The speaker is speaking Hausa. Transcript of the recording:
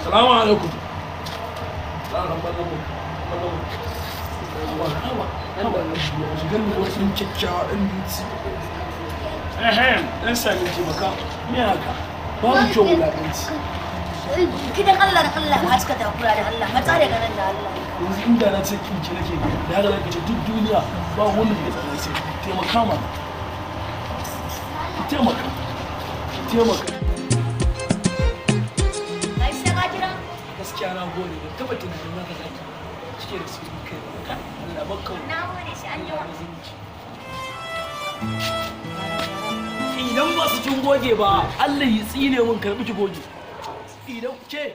Salamu alaikum. Shigar mu wasu kyakkyawa ɗan dutse. Ehem, ɗan sami taimaka. Me haka? Babu kyau wulaƙanci. Gidan Allah da Allah ka cika takura da Allah, matsa daga nan da Allah. Yanzu inda na ce kinki nake, da haka zaka ce duk duniya ba wanda ke tsana sai taimaka mana. Ki taimaka. Ki taimaka. Ai sai ka kira. Gaskiya na gode, ban taɓa tunanin haka zaki cike da su kai ba. Kai, Allah bakka. Na gode shi an jima. Idan ba su kin goge ba, Allah ya tsine mun, karbi ki goge. Idan ke